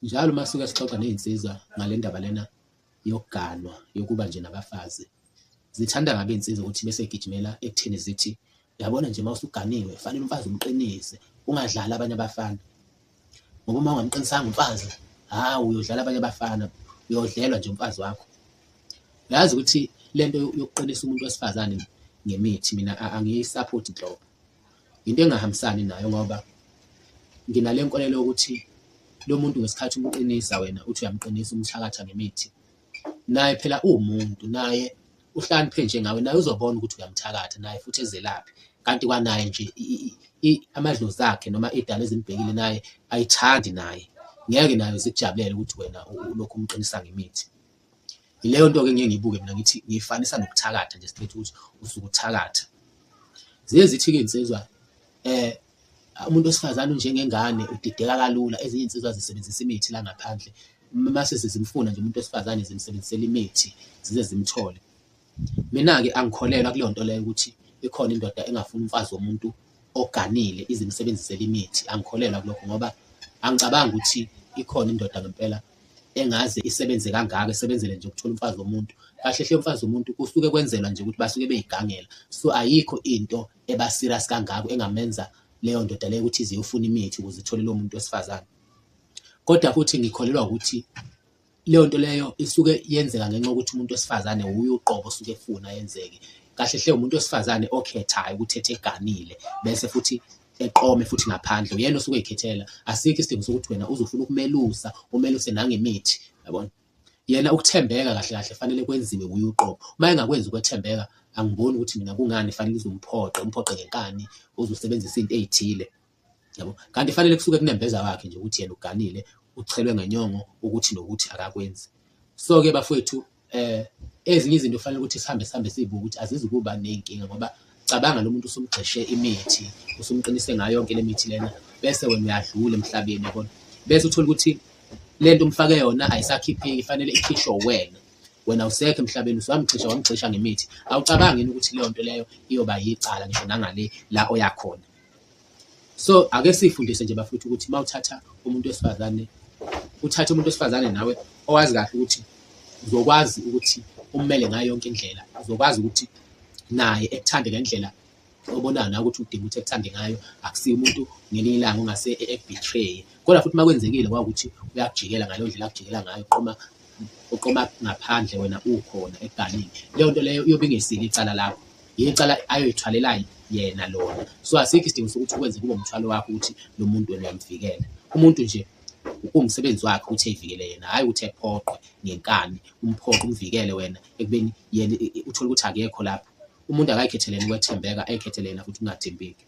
Njalo uma suke sixoxa ney'nsizwa ngale ndaba lena yokuganwa, yokuba nje nabafazi, zithanda kabi iy'nsizwa ukuthi bese y'gijimela ekutheni zithi, uyabona nje uma usuganiwe fanele umfazi umqinise, ungadlali abanye abafana. Ngoba uma ungamqinisanga umfazi, hhawu uyodlala abanye abafana, uyodlelwa nje umfazi wakho. Uyazi ukuthi le nto yokuqinisa umuntu wesifazane ngemithi mina angiyisaphothi nhlobo. Into engingahambisani nayo ngoba nginale nkolelo yokuthi lo muntu ngesikhathi umqinisa wena uthi uyamqinisa umthakatha ngemithi, naye phela uwumuntu naye uhlakaniphe njengawe, naye uzobona ukuthi uyamthakatha naye futhi ezelaphe. Kanti kwanaye nje amadlozi akhe noma iy'dalo ezimbhekile naye ayithandi naye, ngeke nayo zikujabulele ukuthi wena ulokhu umqinisa ngemithi. Yileyo nto-ke engiye ngiyibuke mina ngithi ngiyifanisa nokuthakatha nje straight ukuthi usuke uthakatha. Ziye zithi-ke iy'nsizwa umuntu wesifazane unjengengane udideka kalula, ezinye iy'nsizwa zisebenzisa imithi la ngaphandle mase sezimfuna nje umuntu wesifazane zimsebenzisela imithi zize zimthole. Mina-ke angikholelwa kuleyo nto leyo ukuthi ikhona indoda engafuna umfazi womuntu oganile ize imsebenzisele imithi, angikholelwa kulokho ngoba angicabangi ukuthi ikhona indoda ngempela engaze isebenze kangaka isebenzele nje ukuthola umfazi womuntu. Kahle hle umfazi womuntu kusuke kwenzelwa nje ukuthi basuke bey'gangela, so ayikho into eba-serious kangako engamenza leyo ndoda leyo ukuthi ize iyofuna imithi ukuze ithole lowo muntu wesifazane. Kodwa futhi ngikholelwa ukuthi leyo nto leyo isuke yenzeka ngenxa yokuthi umuntu wesifazane wuye uqobo osuke efuna yenzeke. Kahle hle umuntu wesifazane okhethayo ukuthi ethi eganile bese futhi eqome futhi ngaphandle, uyena osuke ey'khethela. Asikho isidingo sokuthi wena uze ufune ukumelusa, umeluse nangemithi, yabona. Yena ukuthembeka kahle kahle fanele kwenziwe wuye uqobo. Uma engakwenzi ukwethembeka, angiboni ukuthi mina kungani fanele uze umphoqe, umphoqe ngenkani, uze usebenzise iy'nto ey'thile. Yabo, kanti fanele kusuke kunembeza wakhe nje ukuthi yena uganile, uchelwe ngenyongo ukuthi nokuthi akakwenzi. So-ke bafowethu ezinye izinto kufanele ukuthi sihambe sihambe sizibuke ukuthi azizukuba ney'nkinga ngoba cabanga lo muntu usumgxishe imithi, usumqinise ngayo yonke le mithi lena bese wena uyadlula emhlabeni yabona. Bese uthole ukuthi le nto umfake yona ayisakhipheki fanele ikhishwe uwena. Wena awusekho emhlabeni usuwamgxisha wamgxisha ngemithi. Awucabangi yini ukuthi leyo nto leyo iyoba yicala ngisho nangale la oya khona. So ake sifundise nje bafowethu ukuthi uma uthatha umuntu wesifazane, uthathe umuntu wesifazane nawe owazi kahle ukuthi uzokwazi ukuthi ummele ngayo yonke indlela, uzokwazi ukuthi naye ekuthande ngendlela obonayo nawe ukuthi udinga ukuthi ekuthande ngayo. Akusiye umuntu ngelinye ilanga ongase eku-betray-e. Kodwa futhi uma kwenzekile kwawukuthi uyakujikela ngaleyo ndlela akujikela ngayo, uqoma uqoma ngaphandle wena ukhona ekuganile, leyo nto leyo iyobe ingesilo icala lakho. Yicala ayoyithwalela yena lona. So asikho isidingo sokuthi ukwenze kube umthwalo wakho ukuthi lo muntu wena uyamvikela. Umuntu nje kuwumsebenzi wakhe ukuthi eyivikele yena, hhayi ukuthi ephoqwe ngenkani, umphoqe umvikele wena ekubeni yena uthole ukuthi akekho lapho. Umuntu akayikhethele yena ukwethembeka, ayikhethele yena futhi ukungathembeki.